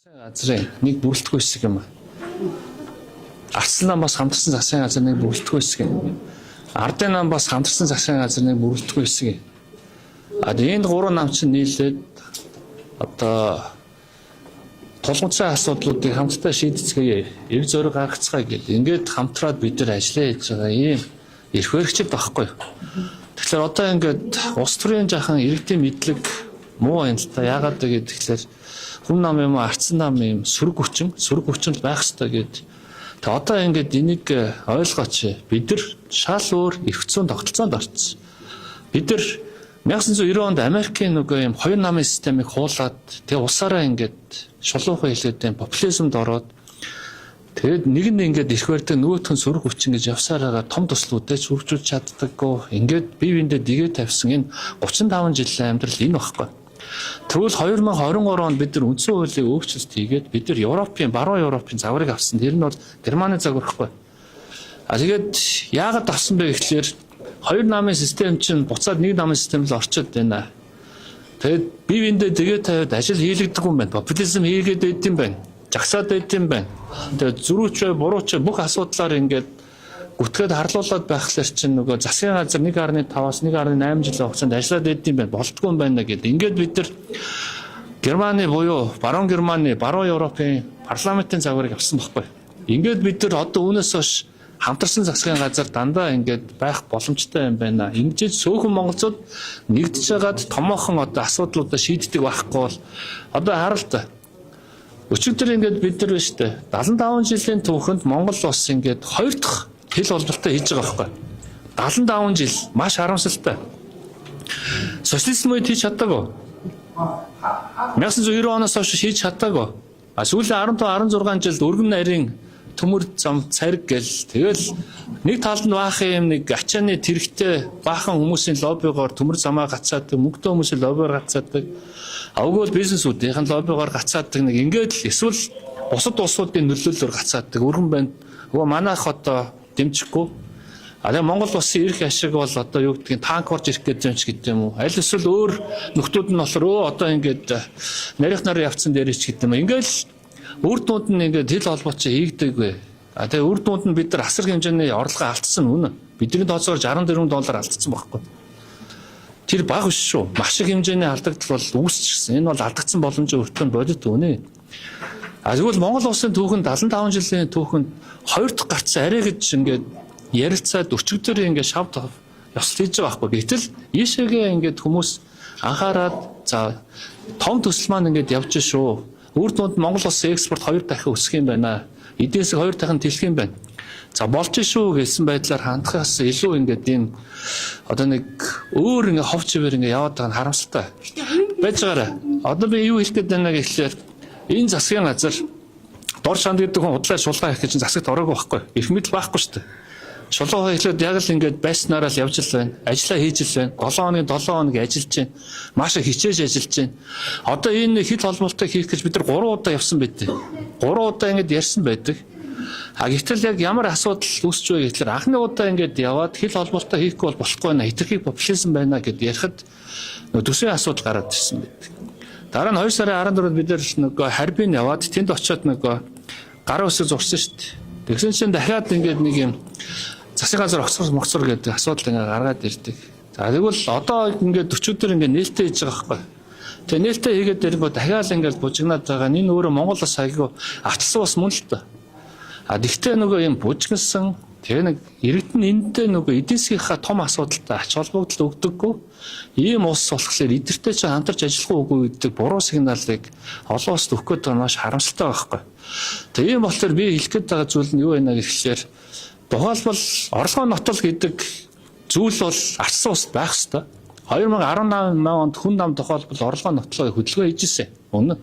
Газрын нэг бүрэлдэхүүн хэсэг юм. Арслан нам бас хамтарсан засгийн газар нэг бүрэлдэхүүн хэсэг юм. Ардын нам бас хамтарсан засгийн газар нэг бүрэлдэхүүн хэсэг юм. А энэ гурван нам чинь нийлээд одоо тулгууцсан асуудлуудыг хамтдаа шийдэцгээе, эв зориг гаргацгаая гэдэг. Ингээд хамтраад бид нар ажиллаа хийж байгаа ийм эрх баригчд байхгүй. Тэгэхээр одоо ингээд улс төрийн жаахан иргэдийн мэдлэг муу юм л та. Яагаад вэ гэхээр хүн нам юм уу, арцсан нам юм сөрөг хүчин, сөрөг хүчин л байх ёстой гэд. Тэг одоо ингээд энийг ойлгооч. Бид нар шал өөр эрх зүйн тогтолцоонд орсон. Бид нар 1990 онд Америкийн нөгөө юм хоёр намын системийг хуулаад тэгээ улсаараа ингээд шулуухан хэлээд юм популизмд ороод тэгээд нэг нь ингээд эрх барьдаг, нөгөөх нь сөрөг хүчин гэж явсаар байгаа том төслүүдээ ч хөгжүүлж чаддаггүй. Ингээд бие биендээ дэгээ тавьсан энэ 35 жилийн амьдрал энэ багхгүй. Тэгвэл 2023 онд бид нар үндсэн хуулийн өөрчлөлт хийгээд бид нар Европын, баруун Европын загварыг авсан. Тэр нь бол Германы загвар байхгүй. А тэгээд яагаад авсан бэ гэхлээр хоёр намын систем чинь буцаад нэг намын систем л орчод байна. Тэгээд бие биендээ дэгээ тавиад ажил хийлэгдэггүй юм байна. Популизм хийгээд байд юм байна. Жагсаад байд юм байна. Тэгээд зөрүүч бай, бурууч бай бүх асуудлаар ингээд гүтгээд харлуулад байхлаар чинь нөгөө засгийн газар 1.5-аас 1.8 жилийн хугацаанд ажиллаад байд юм байна. Болтгүй юм байна гэдэг. Ингээд бид нар Германы буюу баруун Германы, баруун Европын парламентын загварыг авсан байхгүй. Ингээд бид нар одоо үүнээс хойш хамтарсан засгийн газар дандаа ингээд байх боломжтой юм байна. Ингэж цөөхөн монголчууд нэгдэж байгаад томоохон одоо асуудлуудаа шийддэг байхгүй бол одоо харалт. Өчигдөр ингээд бид нар биш үү? 75 жилийн түүхэнд Монгол улс ингээд хоёр дахь хил холболтой хийж байгаа байхгүй. 75 жил маш харамсалтай. Социализм үед хийж чадаагүй. 1990 оноос хойш хийж чадаагүй. А сүүлийн 15 16 жилд өргөн нарийн төмөр зам цариг гэл тэгэл нэг талд нь баахан юм нэг ачааны тэрэгтэй баахан хүмүүсийн лоббигоор төмөр замаа гацаадаг, мөнгөтэй хүмүүсийн лоббигоор гацаадаг. А үгүй бол бизнесүүдийн лоббигоор гацаадаг нэг ингээд л эсвэл бусад улсуудын нөлөөллөөр гацаадаг. Өргөн байна. Өгөө манайх одоо дэмжихгүй. А тэгээ Монгол улсын эрх ашиг бол одоо юу гэдгийг танк орж ирэх гэдэг юм ч гэдэг юм уу. Аль эсвэл өөр нөхдүүд нь болохоор өө одоо ингээд нарийнх нар явцсан дээр ч гэдэг юм. Ингээд л үр дүнд нь ингээд хил холбоо чи хийгдэггүй. А тэгээ үр дүнд нь бид нар асар хэмжээний орлогоо алдсан үнэ. Бидний тооцоогоор 64 доллар алдсан байхгүй. Тэр бага биш шүү. Маш их хэмжээний алдагдал бол үүсчихсэн. Энэ бол алдагдсан боломжийн өртөө бодит үнэ. А тэгвэл Монгол улсын түүхэнд 75 жилийн түүхэнд хоёр дахь гарцсан арай гэж ингээд ярилцаад өчигдөр ингээд шав ёсол хийж байгаа байхгүй. Гэтэл ийшээгээ ингээд хүмүүс анхаарад за том төсөл маань ингээд явж шүү. Үр дүнд Монгол улсын экспорт хоёр дахин өсөх юм байна. Эдийн засаг хоёр дахин тэлэх юм байна. За болж шүү гэсэн байдлаар хандхаас илүү ингээд энэ одоо нэг өөр ингээд хов чивэр ингээд яваад байгаа нь харамсалтай. Байж байгаарай. Одоо би юу хэлэх гээд байна гэхлээр энэ засгийн газар дор шанд гэдэг хүн худлаа шулгаа хийх гэж засагт ороогүй байхгүй. Эрх мэдэл байхгүй шүү дээ. Шулуун эхлээд яг л ингээд байснараа л явж л байна. Ажлаа хийж л байна. 7 хоногийн 7 хоног ажиллаж байна. Маш их хичээж ажиллаж байна. Одоо энэ хил холболтыг хийх гэж бид нар 3 удаа явсан байдаг. 3 удаа ингээд ярьсан байдаг. А гэтэл яг ямар асуудал үүсч вэ гэхлээр анхны удаа ингээд яваад хил холболтоо хийхгүй бол болохгүй байна. Хэтэрхий популизм байна гэд ярихад нөгөө төсвийн асуудал гараад ирсэн байдаг. Дараа нь 2 сарын 14-нд бид нар нөгөө Харбин яваад тэнд очиод нөгөө гарын үсэг зурсан шүү дээ. Тэгсэн чинь дахиад ингээд нэг юм засгийн газар огцор могцор гэдэг асуудал ингээ гаргаад ирдэг. За тэгвэл одоо ингээд өчигдөр ингээ нээлттэй хийж байгаа байхгүй. Тэгээ нээлттэй хийгээд ирэнгүү дахиад ингээд бужигнаад байгаа. Энэ өөрөө Монгол улс аягүй авчилсан бас мөн л та. А тэгтээ нөгөө юм бужигнасан тэгээ нэг иргэд нь энэтэй нөгөө эдийн засгийнхаа том асуудалтай ач холбогдол өгдөггүй. Ийм улс болохоор эдэртэй чинь хамтарч ажиллах уугүй гэдэг буруу сигналыг олон улсад өгөх гээд байгаа нь маш харамсалтай байхгүй. Тэгээ ийм болохоор би хэлэх гээд байгаа зүйл нь юу байна гэхлээр тухайлбал орлогын нотол гэдэг зүйл бол арчсан улсад байх ёстой. 2018 онд хүн нам тухайлбал орлогын нотлогыг хөдөлгөөн хийж ирсэн. Үнэн.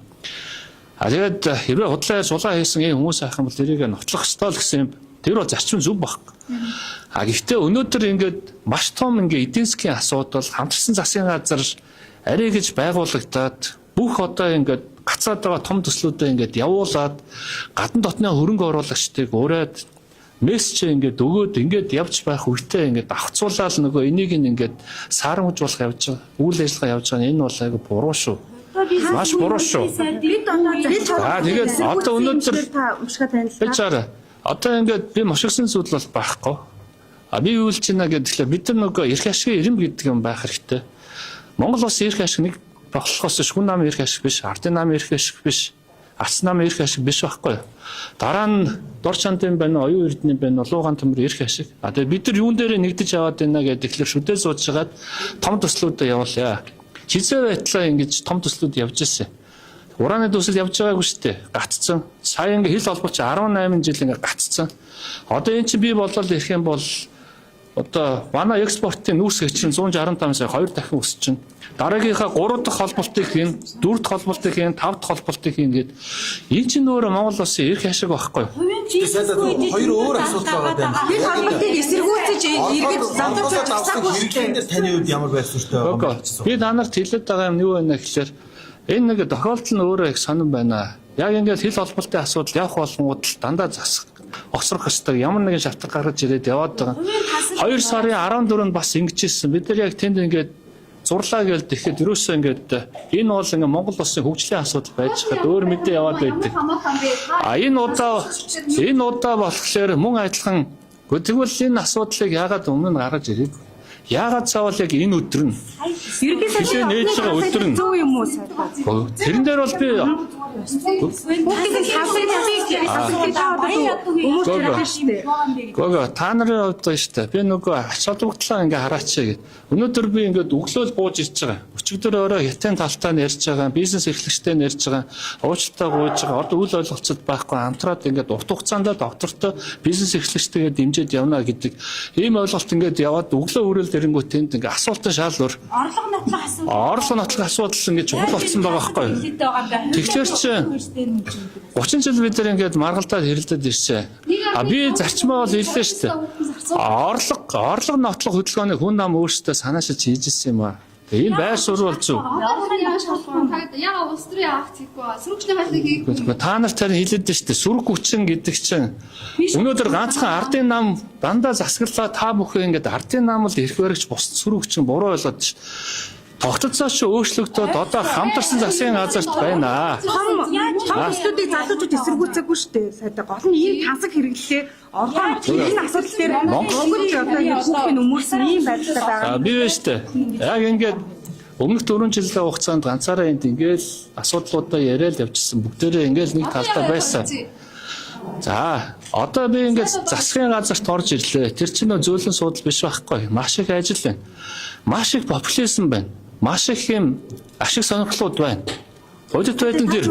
А тэгээд хэрвээ худлаа сулаа хийсэн ийм хүмүүс авах юм бол тэрийг нотлох ёстой л гэсэн юм. Тэр бол зарчим зөв баг. А гэхдээ өнөөдөр ингээд маш том ингээд эдийн засгийн асуудал хамтарсан засгийн газар арай гэж байгуулагдаад бүх одоо ингээд гацаад байгаа том төслүүдээ ингээд явуулаад гадна дотны хөрөнгө оруулагчдыг ураад мессеж ингээд өгөөд ингээд явж байх үедээ ингээд авцуулаад нөгөө энийг ингээд саарамжуулах явж байгаа үйл ажиллагаа явж байгаа нь энэ бол айгу буруу шүү. Маш буруу шүү. Бид одоо За тэгээд одоо өнөөдөр та уншгаа танилцаа. Би чаараа. Одоо ингээд би мошигсан зүйл бол байхгүй. А би юу хэлж байна гэхээр бид нар нөгөө эрх ашигын ирэм гэдэг юм байх хэрэгтэй. Монгол улсын эрх ашиг нэг болохоос шүн намын эрх ашиг биш, ардын намын эрх ашиг биш, арц намын эрх ашиг биш байхгүй юу? Дараа нь дор чандын байна, оюун эрдэнэ байна, улуугаан төмөр эрх ашиг. А тэгээ бид нар юун дээрээ нэгдэж аваад байна гэдэг тэгэхээр шүдээ сууж хагаад том төслүүдэд явуулъя. Хизээ байтлаа ингэж том төслүүд явж ирсэн. Ураны төсөл явж байгаагүй шүү дээ. Гаццсан. Сая ингээ хил холбооч 18 жил ингээ гаццсан. Одоо эн чинь би болол ирэх юм бол одоо манай экспортын нүүрс хэчин 165 сая хоёр дахин өсөж чинь. Дараагийнхаа 3 дахь холболтыг хийн, 4 дахь холболтыг хийн, 5 дахь холболтыг хийн гэд энэ чинь өөрөө Монгол улсын эрх ашиг байхгүй юу? Хоёр өөр асуудал байгаа даа. Хил холбоотыг эсэргүүцэж эргэж залуучууд авсан хэрэглэн дээр таны хувьд ямар байр суурьтай байгаа юм? Би та нарт хэлээд байгаа юм юу байна гэхээр энэ нэг тохиолдол нь өөрөө их сонирн байна. Яг ингээд хил холболтын асуудал явах болгонгууд л дандаа засах огцрох ёстой ямар нэгэн шалтгаан гаргаж ирээд яваад байгаа. 2 сарын 14-нд бас ингэж ирсэн. Бид нар яг тэнд ингээд зурлаа гэж тэгэхэд ерөөсөө ингээд энэ бол ингээд Монгол улсын хөгжлийн асуудал байж хаад өөр мэдээ яваад байдаг. А энэ удаа болохоор мөн адилхан тэгвэл энэ асуудлыг яагаад өмнө нь гаргаж ирээгүй? Яагаад заавал яг энэ өдөр нь? Ерөнхий нээж байгаа өдөр нь. Зөв юм уу сайдаа? Тэрэн дээр бол би Хүүхдийн тасыг та одоо өмөрч байгаа шүү дээ. Гого та нарын хувьд байна шүү дээ. Би нөгөө ач холбогдлоо ингээ хараач гэд. Өнөөдөр би ингээд өглөөл бууж ирж байгаа. Өчигдөр орой хятадын талтаа нь ярьж байгаа, бизнес эрхлэгчтэй нь ярьж байгаа, уучлалтаа гуйж байгаа. Одоо үл ойлголцод байхгүй хамтраад ингээд урт хугацаанд доктортой бизнес эрхлэгчтэйгээ дэмжиж явна гэдэг ийм ойлголт ингээд яваад өглөө өрөөл дэрэнгүүт тэнд ингээд асуултан шал өөр. Орлого нотлох асуудал. Орлого нотлох асуудал ингээд чухал болсон байгаа байхгүй юу? Тэгэхээр чи 30 жил бид нар ингээд маргалдаад хэрэлдээд ирсэн. А би зарчмаа бол хэллээ шүү дээ. Орлого нотлох хөдөлгөөнийг хүн нам өөрсдөө санаашилж хийж ирсэн юм аа. Тэгээ энэ байр суурь бол зөв. Яга улс төрийн акт хийхгүй, сөрөгчний хайлтыг хийхгүй. Та нар тань хэлээд шүү дээ. Сүрэг хүчин гэдэг чинь өнөөдөр ганцхан ардын нам дандаа засаглалаа та бүхэн ингээд ардын нам л эрх баригч бус сүрэг хүчин буруу ойлгоод шүү. Тогтолцоо чи өөрчлөгдөөд одоо хамтарсан засгийн газарт байна. Том том төслүүдийг залуучууд эсэргүүцээгүй шүү дээ. Сайдаа гол нь ийм тансаг хэрэглэлээ орлого энэ асуудал дээр Монгол одоо ингэ хүүхдийн өмөрсөн ийм байдалтай байгаа. Би байна шүү дээ. Яг ингээд өмнөх 4 жилийн хугацаанд ганцаараа энд ингээл асуудлуудаа яриад явчихсан. Бүгдээрээ ингээл нэг талдаа байсан. За одоо би ингээд засгийн газарт орж ирлээ. Тэр чинь нөө зөөлөн суудал биш байхгүй. Маш их ажил байна. Маш их популизм байна. Маш их юм ашиг сонирхлууд байна. Бодит байдал дээр.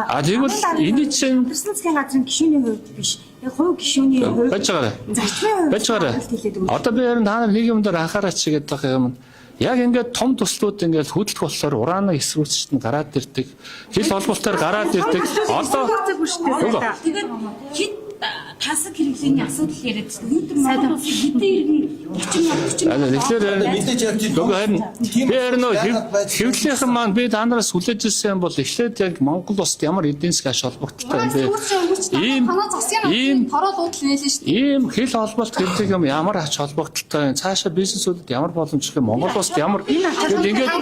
А тэгвэл энэ чинь Хамтарсан засгийн газрын гишүүний хувьд биш. Яг хувь гишүүний хувьд. Байж байгаарай. Зарчмын хувьд. Байж байгаарай. Одоо би харин та нар нэг юм дээр анхаараач гэдэг байгаа юм. Яг ингээд том төслүүд ингээд хөдлөх болохоор урааны эсрүүцчд нь гараад ирдэг. Хил холболтоор гараад ирдэг. Одоо тэгээд хэд тасаг хэрэглээний асуудал яриад байна. Өнөөдөр Монгол улсын хэдэн иргэн 30 40 Тэгэхээр мэдээж яг тийм харин би харин нөө хэвлэлийнхэн маань би та нараас хүлээж ирсэн юм бол эхлээд яг Монгол улсад ямар эдийн засгийн ач холбогдолтой юм бэ? Ийм засгийн газрын тороол уудал нээлээ шүү дээ. Ийм хил холболт гэдэг юм ямар ач холбогдолтой юм? Цаашаа бизнесүүдэд ямар боломж их юм? Монгол улсад ямар ингээд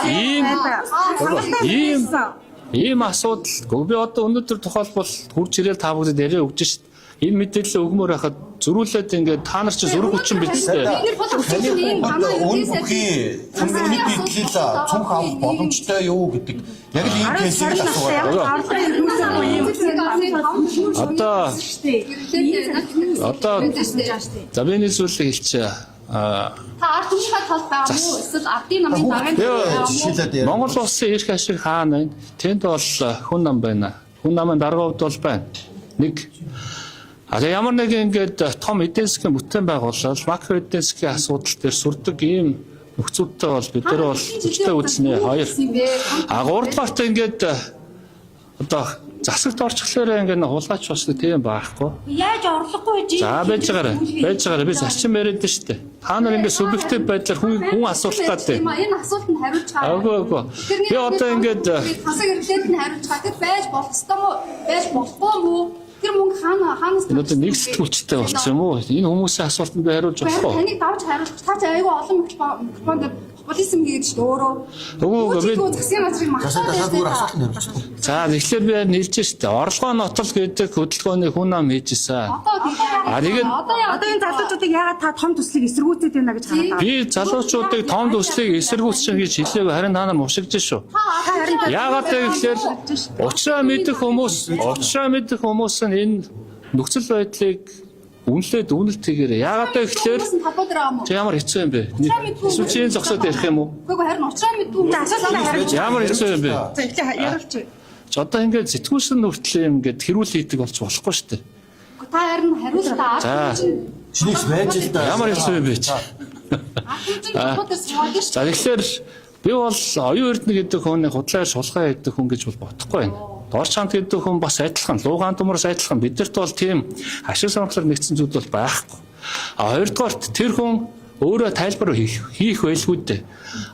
ийм ийм асуудал. Би одоо өнөөдөр тухайлбал хурж ирээл та бүгдэд яриа өгч шít. Энэ мэдээлэл өгмөр байхад зөрүүлээд ингээд та нар чи зөрөг хүчин биз дээ. Үн бүхий үнэт нийтлэл цүнх авах боломжтой юу гэдэг яг л ийм кейсийг л асуугаад Одоо одоо за би нэг зүйлийг хэлчихье. Та ард түмнийхээ талд байгаа мó эсвэл ардын намын даргын жишээлээд Монгол улсын эрх ашиг хаана байна? Тэнд бол хүн нам байна. Хүн намын даргын хувьд бол байна. Нэг А тэгээ ямар нэг ингээд том эдийн засгийн бүтээн байгуулалт, макро эдийн засгийн асуудал дээр сүрдэг ийм нөхцөлтэй бол бид нар бол хүчтэй үзнэ. Хоёр. А гуравдугаарт ингээд одоо засагт орчихлоороо ингээд хулгайч бас тийм байхгүй. Яаж орлохгүй байж За байж байгаарай. Байж байгаарай. Би зарчим яриад шүү дээ. Та нар ингээд субъектив байдлаар хүн хүн асуулт гад дээ. Энэ асуултанд хариулж байгаа. Үгүй үгүй. Би одоо ингээд тасаг хэрэглээд нь хариулж байгаа. Тэр байж болох ёстой мó? Байж болохгүй мó? Тэр мөнгө хаана хаанаас Энэ одоо нэг сэтгүүлчтэй болсон юм уу? Энэ хүмүүсийн асуултанд би хариулж болох уу? Таныг давж хариулж та чи айгүй олон микрофон дээр Популизм хийгээд шүү дээ өөрөө. Үгүй, үгүй, би- Засгийн газрыг За мартаад сайдаа байсан зүгээр та. асуулт нь хариулчих. За тэгэхээр би хэлж штэ. Орлогоо нотол гэдэг хөдөлгөөний хүн ам хийж исэн. Одоо тийм. А, тэгээд- Одоо яа. Одоо энэ залуучуудыг яагаад та том төслийг эсэргүүцээд байна гэж хараад байгаа. Би залуучуудыг том төслийг эсэргүүцсэн гэж хэлээгүй, харин та нар мушигдж шүү. Та харин Яагаад гэвэл учраа мэдэх хүмүүс нь энэ нөхцөл байдлыг үнэлээд үнэлт хийгээрэй. Яагаад гэвэл Хүмүүс нь талбай дээр байгаа юм уу? чи ямар хэцүү юм бэ? Эсвэл чи энэ зогсоод ярих юм уу? Үгүй ээ, харин учраа мэдгүй хүмүүс. За, асуултанд хариулж. Ямар хэцүү юм бэ? За эхлээ яриулчих. Чи одоо ингээд сэтгүүлсэн нүртэл юм ингээд хэрүүл хийдэг болж болохгүй шүү дээ. Та харин хариултаа За. ард түмэн Чинийх байж л да. Ямар хэцүү юм бэ чи? ард түмэн талбай дээр суугаад шүү. За, тэгэхээр би бол оюун эрдэнэ гэдэг хүний худлаар шулгай гэдэг хүн гэж бол бодохгүй байна. Дорчхант гэдэг хүн бас адилхан, луугаан тумраас адилхан. Бидэрт бол тийм ашиг сонирхлоор нэгдсэн зүйл бол байхгүй. А хоёрдугаарт тэр хүн өөрөө тайлбар хийх байлгүй дээ.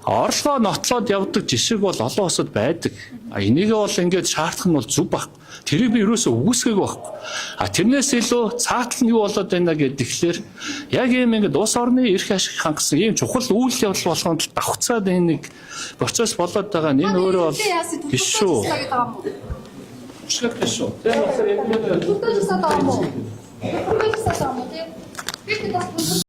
Орлогоо нотлоод явдаг жишг бол олон улсад байдаг. А энийг бол ингээд шаардах нь бол зүв байхгүй. Тэрийг би ерөөсөө үгүйсгээг байхгүй. А тэрнээс илүү цаатал нь юу болоод байна гэхээр яг ийм ингээд улс орны эрх ашиг хангасан ийм чухал үйл явдал болгонд л давхцаад энэ нэг процесс болоод байгаа нь энэ өөрөө бол биш шүү. Биш шүү. Тэр болохоор яг Төлөвлөж байгаа юм уу? Төлөвлөж байгаа юм уу тийм? Би бас